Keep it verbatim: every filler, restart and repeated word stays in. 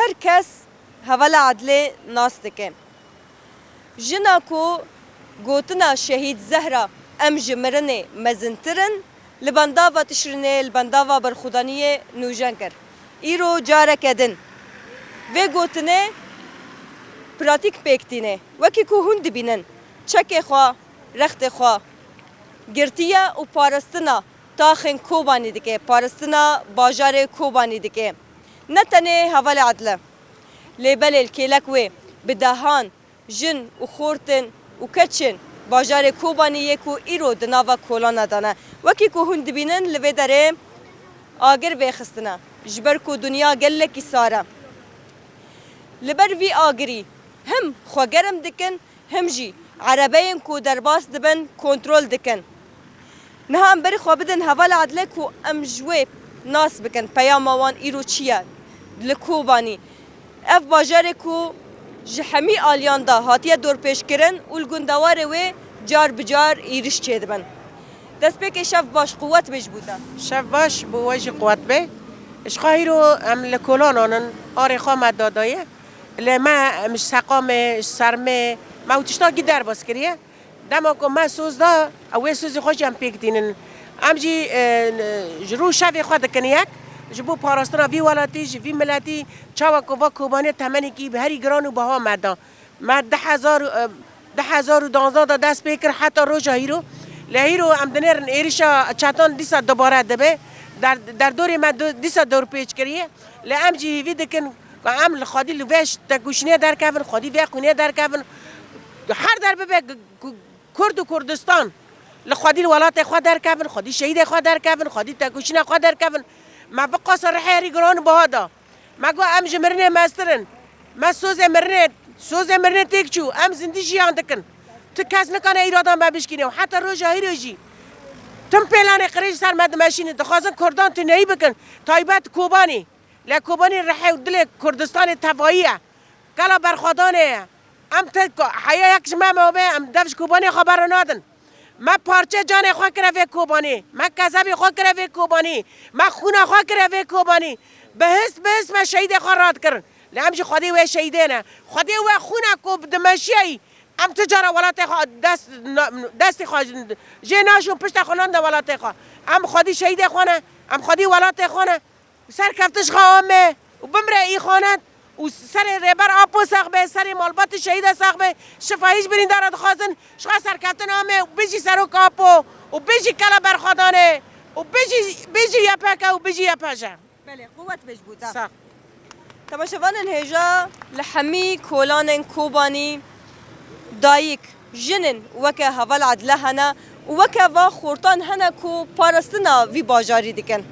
Her kes hevala Edlê nas dike. Jina ku gotina Şehîd Zehra, "Em ji mirinê mezintir in", li bendava Tişrînê, li bendava berxwedaniyê nûjen kir. Îro careke din vê gotinê pratîk pêk tîne. Wekî ku hûn dibînin, çekê xwe, rextê xwe girtiye û parastina taxên Kobanî dike, parastina bajarê Kobanî dike. Ne tenê hevalê Edle, lê belê li kêlek wê bi dehan jin û xortin û keçên bajarê Kobanî yê ku îro di nava kolana de ne. Wekî ku hûn dibînin, li vê derê agir vêxistine, ji ber ku dinya gelekî sar e. Li ber vî agirî him xwe germ dikin, him jî erebeyên ku derbas dibin kontrol dikin. Niha em berê xwe bidin hevala Edlê ku em ji wê nas bikin, peyama wan îro çi ye li Kobanî. Ev bajarê ku ji hemî aliyan de hatiye dorpêçkirin û li gundewarê wê car bi car êriş çêdibin. Destpêkê şev baş, quwet bê ji bo te. Şev baş, bo we jî quwet be. Ji xwe hîro em li kolanan in, arê xwe me dadaye. Lê me, em ji seqamê, ji sermê, me û tiştakî derbas kiriye. Dema ku me soz da, ew wê sozê xwe jî em pêk tînin. Em jî, e, ji rû şevê xwe dikin yek, ji bo parastina vî welatî, ji vî miletî, çawa ku va Kobanê temenekî bi herî giran û biha me da. Me du hezar, e, du hezar û duwazdeh de dest pê kir heta roja hîro. Lê hîro em dinêrin êrişa çetan dîsa dubare dibe. Der-, derdorê me du-, dîsa dorpêç kiriye. Lê em jî hêvî dikin ku em li xwedî li vê ş-, tekoşînê derkevin, xwedî vê xwînê derkevin. Her der bibe g-, g-, Kurd û Kurdistan li xwedî li welatê xwe derkevin, xwedî şehîdê xwe derkevin, xwedî tekoşîna xwe derkevin. Me viqasa rihê herî giran biha da. Me got, "Em ji mirinê mestir in. Me sozê mirinê, sozê mirinê têk çû. Em zindî jiyan dikin. Tu kes nikane îrada me bişkîne." Û heta roja hîrê jî tim pêlanê qirêj ser me dimeşînin. Dixwazin Kurdan tuneyî bikin. Taybet Kobanî. Lê Kobanî rihê û dilê Kurdistanê tevayî ye. Kela berxwedanê ye. Em te ko-, heya yek ji me me be, em dev ji Kobanê xwe bernadin. Me parçe canê xwe kire vê Kobanî. Me kezebê xwe kire vê Kobanî. Me xûna xwe kire vê Kobanî. Bi hist, bi hist me şehîdê xwe rad kirin. Lê em jî xwedî wê şehîdê ne. Xwedî wê xûna ku dimeşiyayî, em tu cara welatê xwe dest, na-, destê xwe jê naşon pişta xwe nan de welatê xwe. Em xwedî şehîdê xwe ne. Em xwedî welatê xwe ne. Serkeftin ji xwe ame û bimre îxanet û serê Rêber Apo sax be, serê malbatê şehîda sax be. Şifa hîç birîndara dixwazin, ji xwe serkeftin ame û bijî Serok Apo û bijî Kela Berxwedanê û bijî, bijî Y P G û bijî Y P J. Belê, quwet be ji bo te. Sax. Temaşevanên hêja, li hemî kolanên Kobanî dayik, jin in weke heval Edle hene û weke va xortan hene ku parastina vî bajarî dikin.